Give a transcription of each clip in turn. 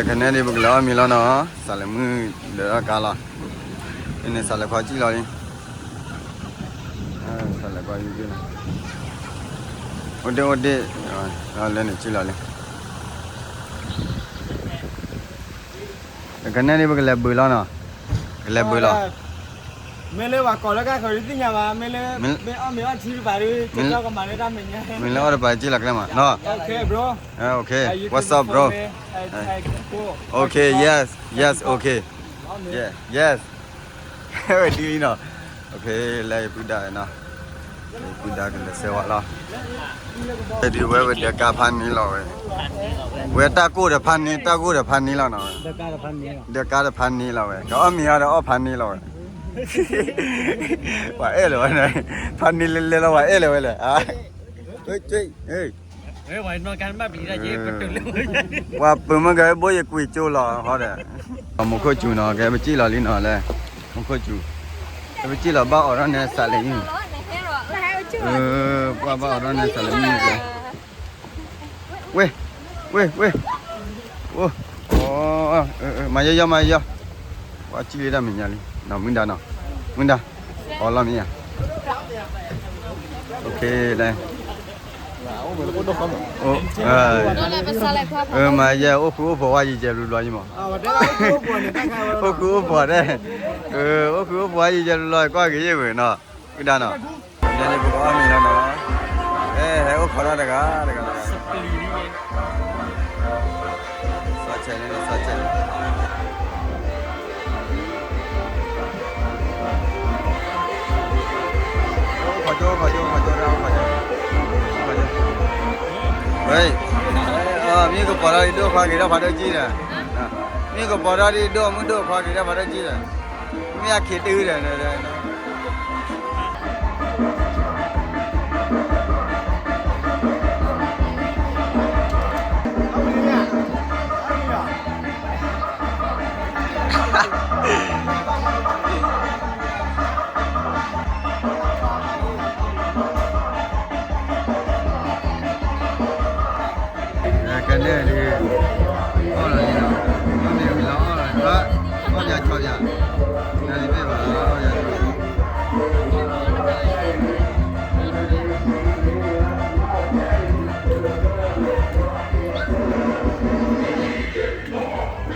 ကနဲဒံး ပကလဲၤအီၣ်မ့ၤလီၤနီၤ, စးလဲၤမုၢ်ဒီးကါလီၤ, န့ၣ်စးလဲၤခွါကံၣ်လီၤလံ, စးလဲၤခွါကံၣ်လီၤ, အိၣ်ဒ့ၣ်အိၣ်ဒ့ၣ်, လဲၤန့ၣ်ကံၣ်လီၤလံ, ကနဲဒံး ပကလဲၤဘုးလီၤနီၤ, ကလဲၤဘုးလီၤ. မ့ၢ်လၢပှၤကိးလၢကါဃၢၤဒုးသ့ၣ်ညါဘၣ်, မ့ၢ်လၢမ့ၢ်အီၣ်မ့ၤအီၣ်ထံတပၤဒုး ကကီကမၤလၢတၢ်မဲာ်ညါ, မ့ၢ်လၢအီၣ်တပၤကံၣ်လီၤကျဲမးနီၤ, okay bro, what's up bro, okay yes yes okay, yes yes, ဝဲဒ်လံနီၤ, okay, လၢယပုၢ်ဒါနီၤ, ယပုၢ်ဒါကလဲၤဆဲးဝဲလီၤ. ဒ်ဝဲဝဲဒီးကါဖးန့ၣ်လီၤဝဲ, ဝဲတၢ်ကိၢ်ဒီးဖးန့ၣ် တၢ်ကိၢ်ဒီးဖးန့ၣ်လီၤနီၤ, ဒီးကါဒီးဖးန့ၣ်လီၤဝဲ, ကအီၣ်မ့ၤအီၤဒီးအီၣ်ဖးန့ၣ်လီၤဝဲ, ပှၤအဲၣ်လၢၤဝဲ, ဖးန့ၣ်လဲၤလဲၤလီၤ ပှၤအဲၣ်လၢၤဝဲလဲၣ်, ပှၤပၢၤမ့ၢ်ကဲဘၣ်ပျံၤတၢ်က့ၤ ပတုာ်လၢ, ပှၤမူခိၣ်စူၤနီၤ ကဲပစံၣ်လီၤလံနီၤလဲၣ်, မူခိၣ်စူၤ, ကဲပစံၣ်လီၤဘၣ်အီၤထီၣ်န့ၣ်စးလဲၤအံၤ, ပှၤဘၣ်အီၤထီၣ်န့ၣ်စးလဲၤမံၤကဲ ဝ့ၢ်, ဝ့ၢ်, ဝ့ၢ်, အိ, မၤယီယီ မၤယီယီ, ပှၤစံၣ်လံတၢ်မဲာ်ညါလံ, မုၢ်ဒါနီၤ, မုၢ်ဒါ, အီလီၤမ့ၢ်ဧါ, လဲၣ်, မၤယဲ အိၣ်ဃုအိၣ်ဖိးဝါယံၤကဲဘျီဘျီယံၤမး, အိၣ်ဃုအိၣ်ဖိးဒဲး, အိၣ်ဃုအိၣ်ဖိးဝါယံၤကဲဘျီဘျီ ကွၢ်က့ၤယဲၢ်ဝဲနီၤ, မုၢ်ဒါနီၤ, န့ၣ်ပကအီၣ်မ့ၤလီၤနီၤ, ဟဲအိၣ်ခိးတၢ်တဂၤတဂၤ, စီၤဆဲးန့ၣ် စီၤဆဲး ဝဲ, မ့ၢ်ကပီၤထီၣ်ဒ်ဒိၣ်ခွါက့ၤထီၣ်ဖးဒိၣ်ကံၢ်ဒီး, မ့ၢ်ကပီၤထီၣ်ဒ်ဒိၣ်မုၢ်ဒိၣ်ခွါက့ၤထီၣ်ဖးဒိၣ်ကံၢ်ဒီး, မ့ၢ်အခံတဂ့ၤဒီး ကဲန့ၣ်ဒုး, အီၣ်လီၤလံနီၤ, အီၣ်မ့ၤဝံၤလီၤအီၣ်လီၤ, အီၣ်ပၠးဆီပၠး, နၤလံမ့ၢ်ဘၣ်လီၤ, အီၣ်ပၠးဆီပၠး အီၣ်ဝံၤလံနီၤ, အခိၣ်ဆ့ၣ်နီၤခိၣ်သဲးဆ့ၣ်နီၤခိၣ်, ဆ့ၣ်နီၤခိၣ်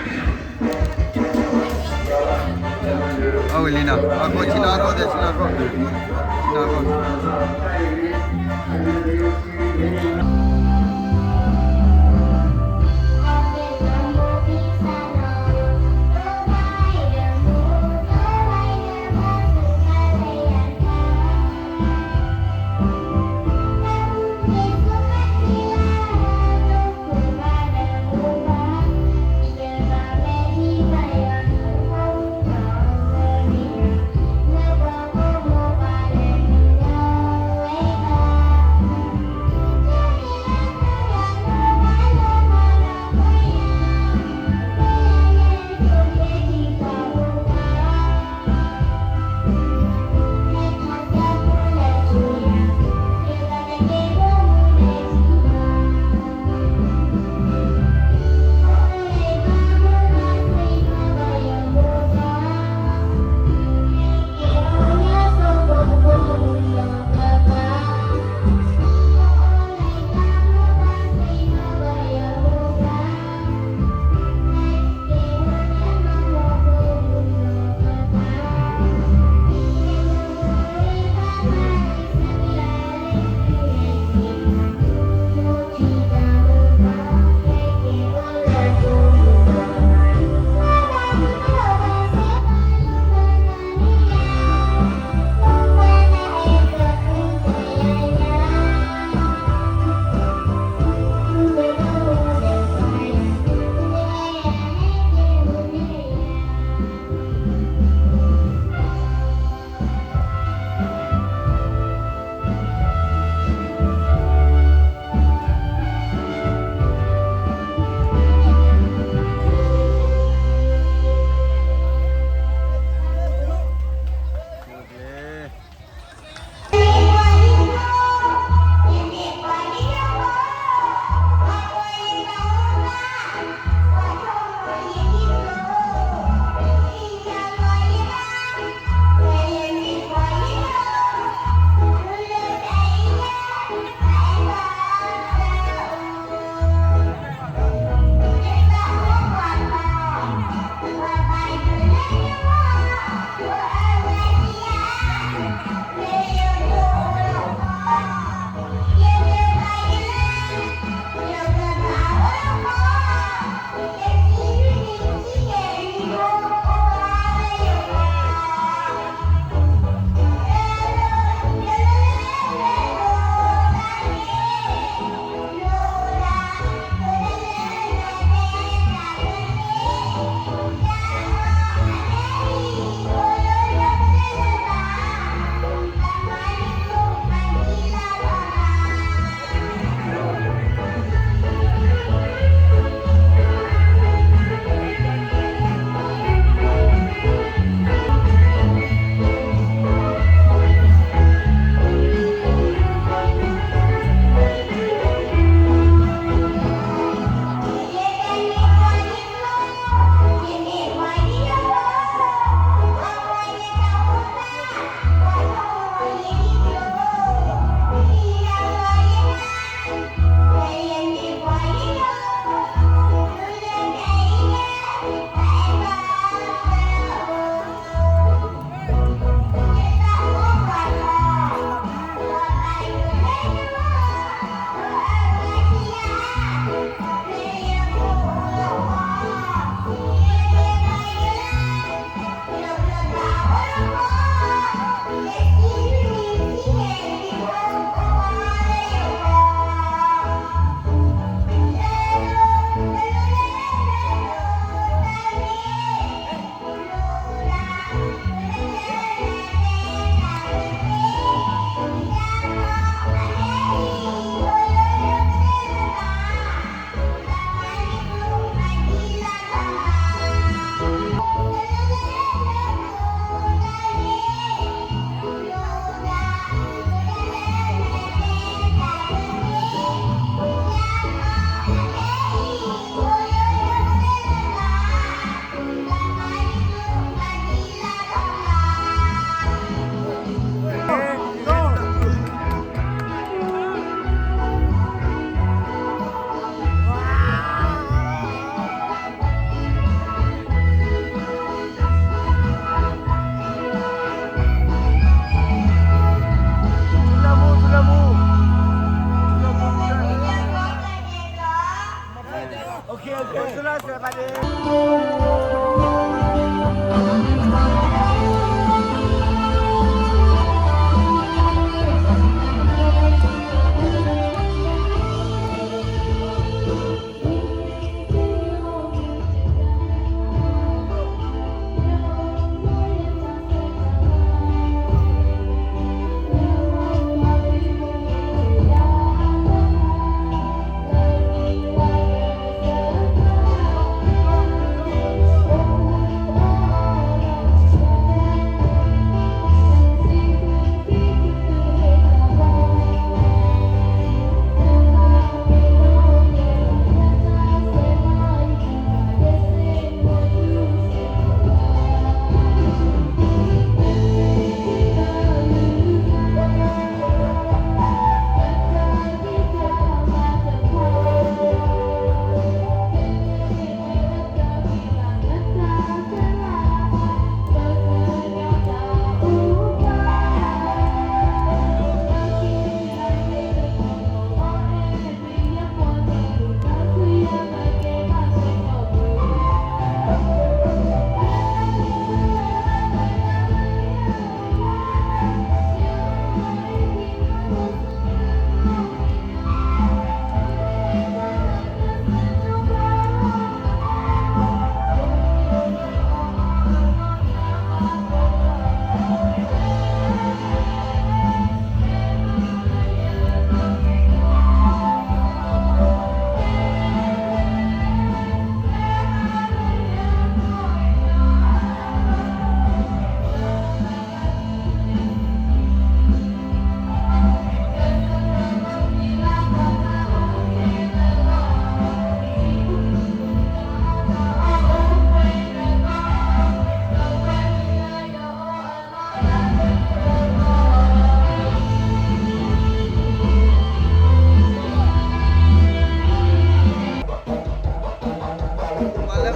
ပှၤ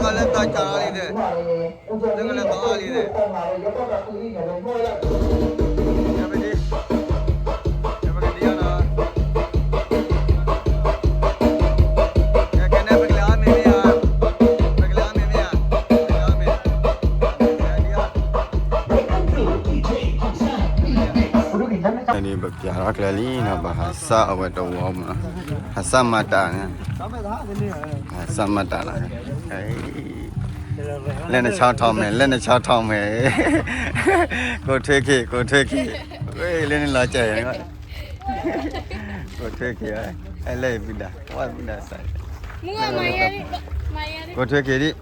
လၢကလၢသီကၠီလီၤလံဒီး, လၢကလၢသီအီၤလံဒီး, ကဲပကဒံ, ကဲပကဒံအီၤနီၤ, ကဲကဲန့ၣ် ပကလဲၤအီၣ်မ့ၤမ့ၢ်ဧါ, ပကလဲၤအီၣ်မ့ၤမ့ၢ်ဧါ, ပကလဲၤအီၣ်မ့ၤ, ဒ်အီၤ န့ၣ် ပပျးထီၣ်ကျဲလံနီၤ, ပဟးစၢ်အဝဲတဝီမး, ဟးစၢ်မၤတၢ်န့ၣ်, ဟးစၢ်မၤတၢ်လီၤ, လဲၤနဆီထီၣ်မဲာ်, လဲၤနဆီထီၣ်မဲာ်, ကိးထွဲက့ၤ, ကိးထွဲက့ၤ, လၢနလီၤစဲး, ကိးထွဲက့ၤ, အဲလဲၤပုၢ်ဒၣ်, ဝဲပုၢ်ဒၣ်စး, ကိးထွဲက့ၤဒံး,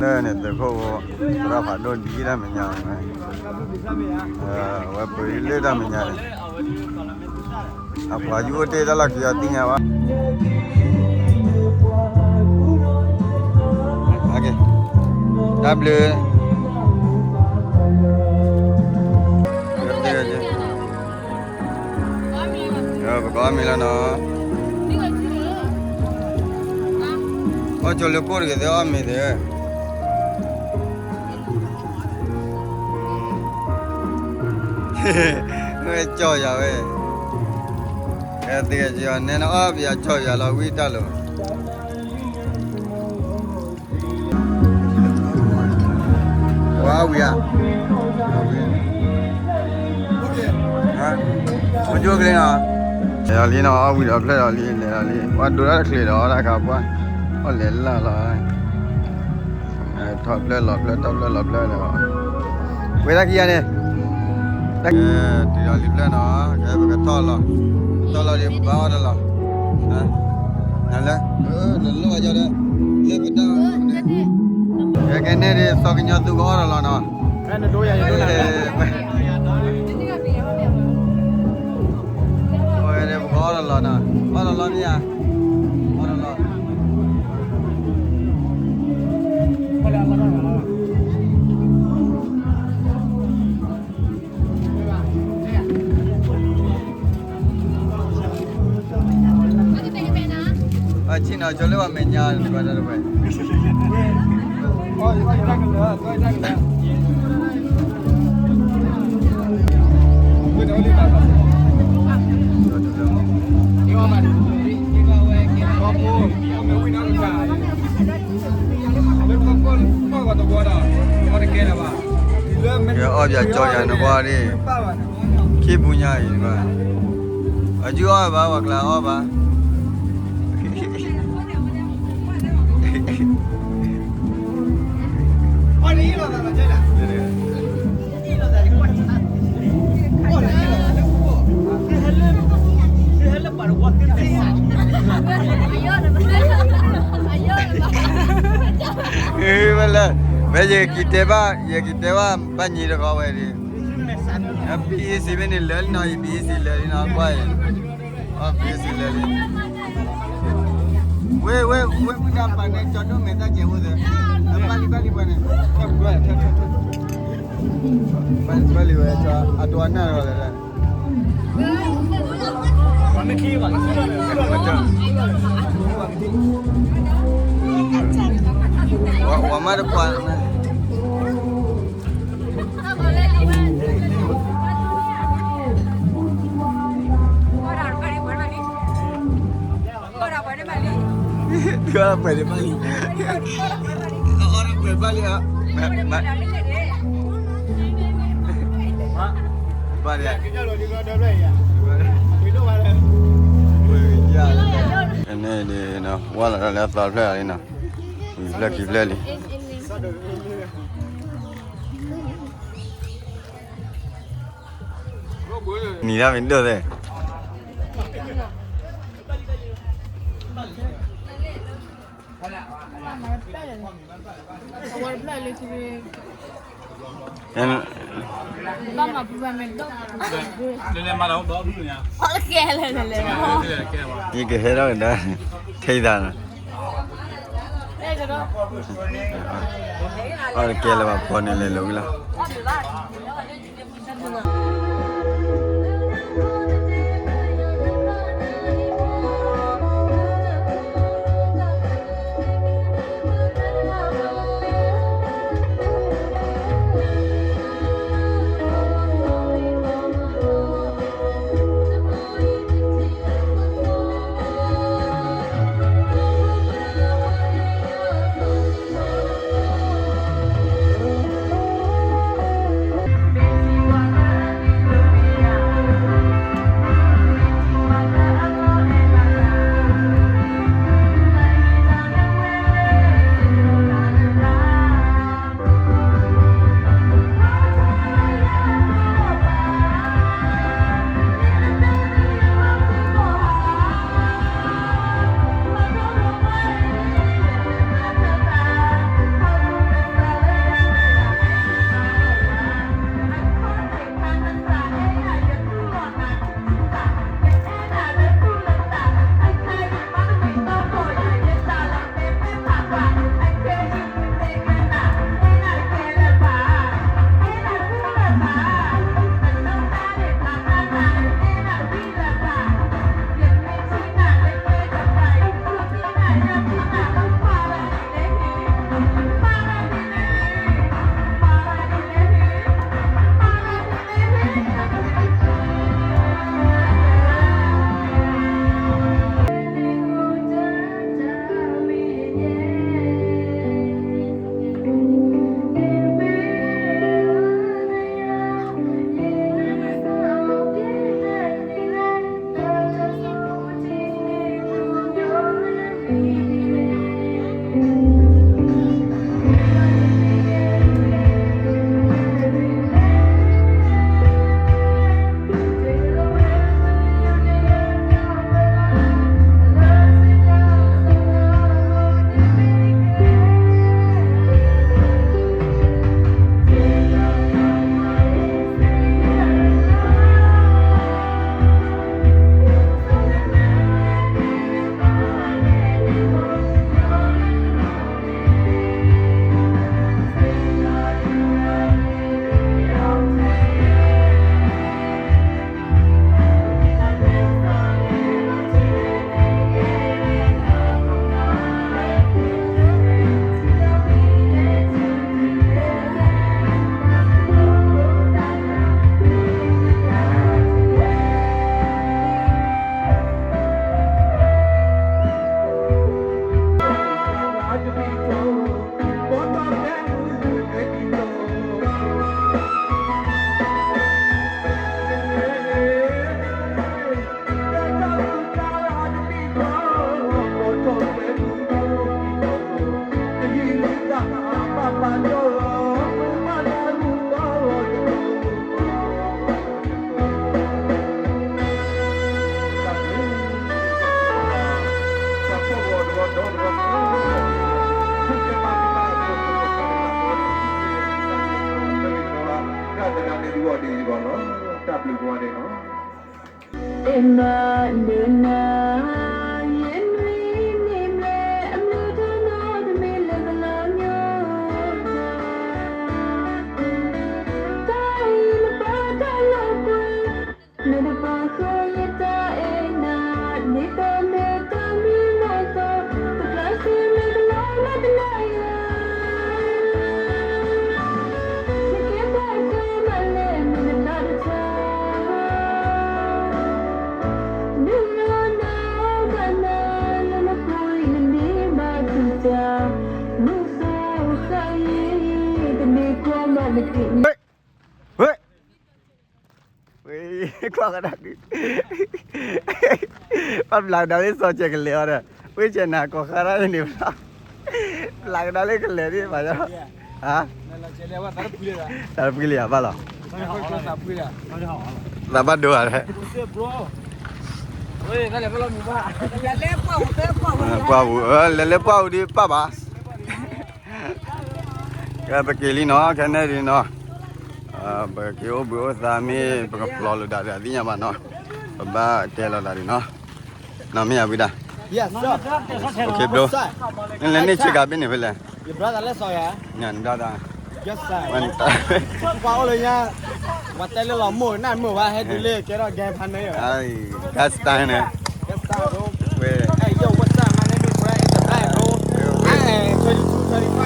လၢန့ၣ်သုးခိၣ်ဖိ, သရၣ်ဖးဒိၣ်ဒ်တၢ်မဲာ်ညါ, ဝဲပှ့ၤလၢတၢ်မဲာ်ညါန့ၣ်, အပှၤယူၤအိၣ်တ့ၢ်တၢ်လီၢ်ခံအီၤသ့ၣ်ညါဘၣ်, တၢ်ဘျုး, ပကအီၣ်မ့ၤလီၤနီၤ, အီၣ်ကၠိလၢကိၢ်တဂ့ၤသ့ၣ်အီၣ်မ့ၤသ့ၣ်, ဝဲကၠီယၤဝဲ, ကဲသ့ၣ်ကၠီ နဲနအီၣ်ပယၤကၠီယၤလီၤဝံတၢ်လီၤ, ဝါဝံၤဧါ, မကၠိကလ့နီၤ, လဲၤလီၤလံနီၤ, အီၣ်ဝံၤဒီးဖျၢၣ်လီၤလံ, လဲၤလီၤလံ, ပှၤဒိးတၢ်တချ့ဒီးအီၣ်တၢ်ခါပှၢ်, အီၣ်လဲၤလၢ်လီၤ, ထီၣ်ဖျၢၣ်လီၤဖျၢၣ် ထီၣ်ဖျၢၣ်လီၤဖျၢၣ်ဒီး, ဝဲဒၣ်ခံဂၤန့ၣ်, တုၤလီၤလံဖျၢၣ်နီၤ, ကဲပကထီၣ်လီၤ, ထီၣ်လီၤဒံးပဘၣ်အီၣ်တလီၤ, နလၢ, နလိၣ်အယီၤဒီး, လၢပတၢ်, ကဲကဲန့ၣ်ဒ်သိးကညီသူကအီၣ်တလီၤနီၤ, ပကအီၣ်တလီၤနီၤ, အီၣ်တလီၤမ့ၢ်ဧါ, အီၣ်တလီၤ အဆ့ၣ်နီၤကၠိလၢပှၤမဲာ်ညါန့ၣ် ကွၢ်တၢ်တဝဲ, အ ကဲအီၣ်ပၠးကၠီယၤနကွၢ်န့ၣ်, ခံပူၤညါအံၤတဘၣ်, အစုအီၣ်ဘၣ် ပှၤကျါအီၣ်ဘၣ်, မ့ၢ်လၢ, မ့ၢ်ယက့ၤတဲဘၣ်, ယက့ၤတဲဘၣ်ဘၣ်ညီတဂီၤဝဲဒၣ်, ပီအ့စံးမ့ၢ်န့ၣ်လၢာ်လံနီၤ, ယပီအ့စံးလၢာ်လံနီၤ, ကွၢ်အံၤ, ပီအ့စံးလၢာ်လံ, ဝဲ, ဝဲ, ဝဲမုၢ်တၢ်ပာ်န့ၣ် ကၠီဒိၣ်မဲာ်တၢ်ကဲးဖိသ့, ပာ်လံ, ပာ်လံပှၤန့ၣ်, ပာ်လံဝဲ, အဒိးနၢ်တဂီၤလဲၣ်, ဝဲမးတပှၤန့ၣ် ပှဲၤန့ၣ်ဘၣ်လံ, ပှဲၤဘၣ်လံ, ဘၣ်လံ, န့ၣ်, ဝဲလီၤလၢသီဖျၢၣ်လံနီၤ, ဝံၤဖျၢၣ်ခံဖျၢၣ်လံ, နံၤဒၣ်မ့ၢ်ဒိၣ်သ့ၣ် ယကဟဲထီၣ်ကဒါ, ခဲအံၤသးနီၤ, အီၣ်တကဲလၢၤဘၣ် ဖီန့ၣ်လဲၤလိာ်ဝံၤလီၤ. နဘၣ်ဒဲးလီၤ. အ့မၤဒုးနၤ, ယနွံနံၤဘျဲၣ် အမုၢ်တနီၤတမံၤလၢကလီၤညီ, တၢ်အံၤနပၢ်တၢ်လီၤကွံာ်, နတပၢၤဃီယတၢ်အဲၣ်နၤ, ဒ်သိးမ့ၢ်တၢ်မံမီၢ်သီ, တဖျၢၣ်စ့မ့ၢ်ကလီၤမၤတနၤယၤ ဝဲ, ဝဲ, ကွၢ်ကဒါဒုး, ပှၤဘျးကဒါလၢစီၤစဲးကလဲၤအီၤဒီး, ဝဲကဲနၤကိးဃါဒၣ်န့ၣ်ဘျီ, ဘျးကဒါလၢကလဲၤဒ်ဘၣ်, ဟါ, တၢ်တဖုလံယၤဘၣ်လီၤ, သးဘၣ်ဒိဧါ, ပှၢ်ပူၤ, လဲၤလၢပှၢ်ပူၤဒ်ပၢ်ဘၣ် ကဲ ပက့ၤလံနီၤ ခဲန့ၣ်ဒ်နီၤ, ပက့ၤအိၣ်ဘှံးအိၣ်သါမ့ၢ် ပကဖျီလိာ်ဒၣ်ဒီးသ့ၣ်ညါဘၣ်နီၤ, ပဘၣ်တဲလီၤဒၣ်ဒ်နီၤ, နီၤမ့ၢ်ယၤဝံဒၣ်, ဘျီ, နလဲၤန့ၢ်ဆ့ကၤဘ့ၣ်န့ၣ်ဖဲလဲၣ်, နဘျီသး, ပှၤအိၣ်လၢညါ, ပှၤတဲလၢလီၤမိၢ်နၢ်မုာ်ဘၣ် ဟဲတုၤလၢကဲထီၣ် gang partner ဝဲ,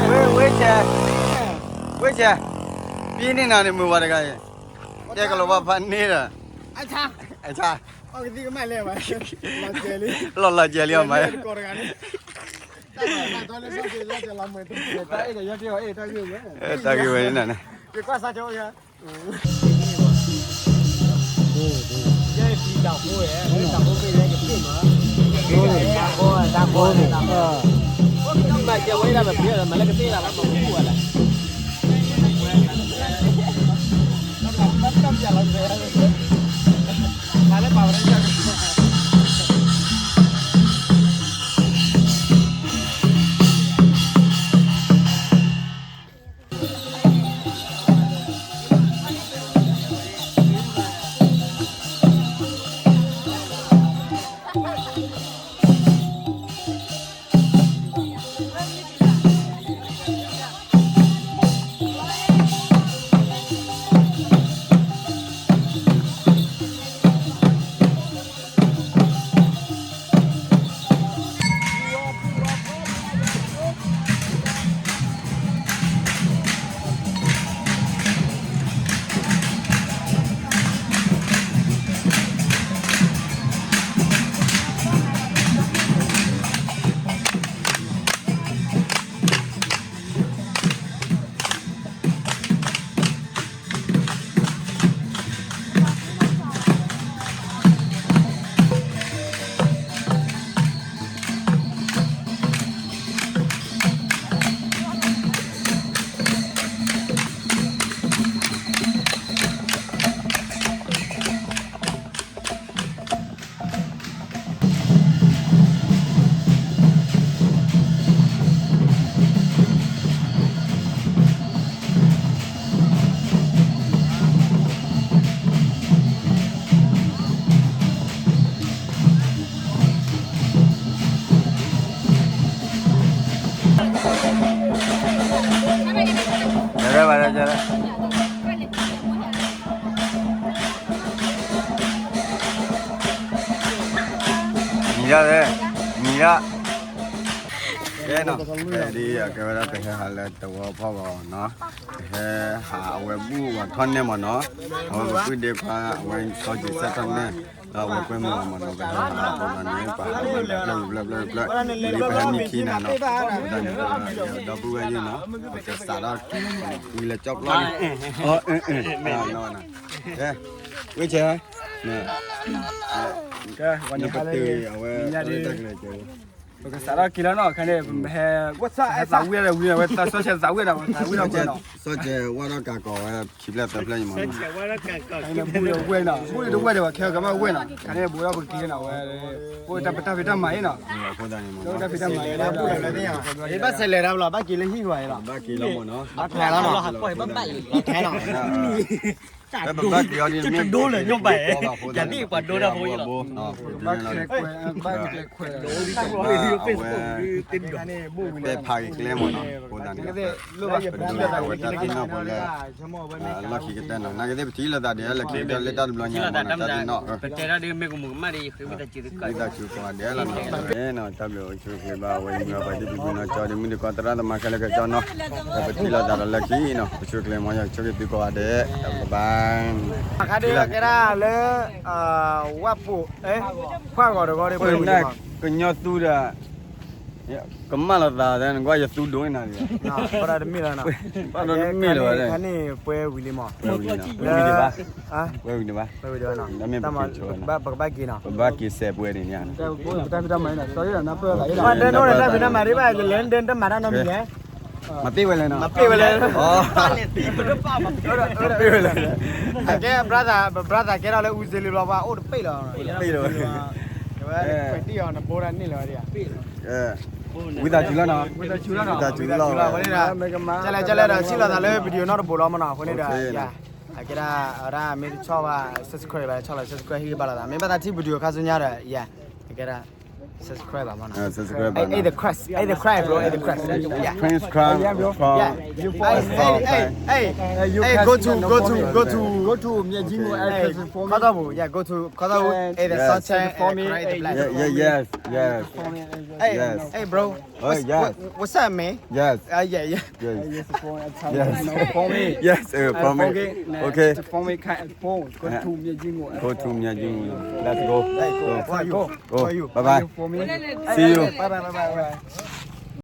ဝဲ, ဝဲဆဲး, ပံန့ၢ်နၤန့ၣ်မုာ်ဝဲတဂၤအံၤ, တဲကလီၤဘၣ်ဖးန့ၢ်ဒီး, အဆါ, လီၤလီၤကဲလံအီၤမး, တၢ်ဂ့ၢ်ဝဲန့ၣ်န့ၣ်, နံၤဒၣ်, နံၤဒၣ်, ကဲနီၤ, ဒ်အကဲဝဲဒၣ် ပဟဲဟးလၢသဝီဖီၣ်ဂီၤနီၤ, ပဟဲဟးအဝဲဘူၣ်ဝဲထီၣ်နဲၣ်မးနီၤ, အဝဲပပုၢ်ဒ့ခွါ အဝဲစီၤက့ၤစဲထီၣ်နဲၣ်, ဒီးအဝဲကွဲမုာ်အီၤမးနီၤ, ပဟဲဟးအဃိသတးန့ၣ် ပဟးဝဲတဖျၢၣ်တဖျၢၣ်တဖျၢၣ်, ဒ်ပဟဲမံခံနၤနီၤ, အဃိသတးန့ၣ် ဒီပုၢ်ဝဲၢ်ယုၢ်နီၤ, ပကစးထီၣ် ဝံၤလၢကၠီပျီန့ၣ်, အ, ဝဲဆဲး, နကတၢၢ်အဝဲ, ပကစးထီၣ်က့ၤလီၤနီၤ, ခဲန့ၣ် ပဟဲ, သးဝံၣ်ဒီးဝံၤ အဝဲသးစီဆဲးသးဝံၣ်ဒီး ပသးဝံၣ်ဒီးဝဲနီၤ, စီဆဲးဝဲဒီးကးကီးဝဲခံဖျၢၣ်သၢဖျၢၣ်အံၤမးနီၤ, ခဲန့ၣ်ဘူၣ်ဒီးဝဲနီၤ, ဘူၣ်ဒီးဝဲဒီး ပှၤခဲအံၤကမၣ်ဝဲနီၤ, ခဲန့ၣ် ဘူးဒီးပက့ၤနီၤ, ဝဲအိၣ်တၢ်ဖံးတၢ်မၤအံၤနီၤ, အဃိသတးန့ၣ်မးနီၤ, ဘၣ်ဆဲးလဲၤတၢ်ဘျီ ဘၣ်က့ၤလၢဟံၣ်ဝဲအံၤလီၤ, ဘၣ်က့ၤလီၤမးနီၤ, ဘၣ်ထွဲလီၤနီၤ, ဘၣ်ထွဲလီၤ, ပဘၣ်က့ၤအီၤဒ်မ့ၢ်ဒိလၢညိၣ်ဘၣ်, ယၤန့ၣ်ပှၤဒိတၢ်ဖိအံၤလီၤ, ဘၣ်ကျဲခွဲး, ဘၣ်ကျဲခွဲး, အဝဲ တဲဖးက့ၤကျဲမ့ၢ်နီၤ, အဃိသတးန့ၣ် ပဒိလီၤသးဝဲတၢ်သ့ၣ်နီၣ်ဖိလၢ လီၢ်ခံကတၢၢ်နီၤ, နာ်က့သ့ၣ်ပထံၣ်လိာ်သးဒ်လၢခံကတၢၢ်လၢတၢ်တဘျီညါမ့ၢ်နီၤ, တၢ်သ့ၣ်နီၣ် ပတဲဒၣ်ဒ်မ့ၢ်ကမူၤကမၣ်ဒ် ဝံသးစူၤကိးဂၤဒဲးလီၤနီၤ, တၢ်ဘျုးအိၣ်ဆူၣ်ချ့ဘၣ် အဝဲယမ့ၢ်ပှၤဒ်ပူၤနီၤ ကၠီဒ်မုၢ်ဒ်ကီၢ်သရၣ်သမါခဲလၢာ်ကၠီနီၤ, ဒီးပထံၣ်လိာ်သးဒီးလၢခံနီၤ, အိၣ်ဆူၣ်ချ့မ့ၢ်ယွၤဆိၣ်ဂ့ၤသုကိးဂၤဒဲး, တၢ်ဘျုးဘၣ်, ခါဒ်ကဲဒၣ်လၢ ဝၣ်ပိာ် ခွါဂီၤတဂီၤဒ် ကညီသူဒီး ကမၣ်လိာ်သး နကွၢ်ယသူဒိၣ်န့ၣ်နၤ, ပှၤဒီးတမ့ၢ်လီၤနီၤ, ပှၤဒီးတမ့ၢ်လီၤဘၣ်, ခါန့ၣ်ပှဲၤဝံၤလံမး, ပှဲၤဝံၤန့ၣ်ဘၣ်, ပှဲၤဝံၤန့ၣ်ဘၣ်, ပကဘၣ်က့ၤနီၤ, ပဘၣ်က့ၤစဲးပှဲၤန့ၣ်, တၢ်ဖံးတၢ်မၤဒ်ဘၣ် ယလဲၤဒဲတမၤတၢ်နီတမံၤလဲၣ်, မၤပ့ၢ်ဝဲလဲၣ်နီၤ, မၤပ့ၢ်ဝဲလဲၣ်, ကဲ brother ကဲထီၣ်လၢအူစ့လံဘျီ ပှၤအိၣ်တပ့ၢ်လီၤ, ပ့ၢ်လီၤ, ခွဲးတံၢ်အီၤနဘိဒၣ်န့ၣ်လီၤ, ဝံသးစူၤလီၤနီၤ, ဝံသးစူၤလီၤ, ကလဲၤကလဲၤဒီးထံၣ်လိာ်သးလၢ video နီတဘိလီၤမ့ၢ်နီၤ, အဃိန့ၣ်ဒီး အကဲဒၣ်အဝဲဒၣ်မ့ၢ်တဆီဘၣ် subscribe ဘၣ် ဆီၣ်လီၤ subscribe ဟ့ၣ်ဂံၢ်ဘါလိာ်သး မ့ၢ်ဘၣ်သးထံၣ် video ခါဆူညါဒီး ယၤ အကဲဒၣ် subscribe ဘၣ်မ့ၢ်နီၤ, subscribe ဘၣ် hit the crash, hit the crash bro, hit the crash, yeah, Prince Crown, yeah, hey, hey, hey, hey, go to, go to, go to, go to မြေကြီးကို ခီသီၣ်ပူၤ, yeah, go to ခီသီၣ်ပူၤ, hey, the sunshine and the crash, yeah, yes, yes, hey, hey bro, what's up man, yes, yeah, yeah, yes, yes, for me, okay, for me, go to မြေကြီးကို, go to မြေကြီးကို, let's go, go, bye bye, see you, bye bye, bye bye.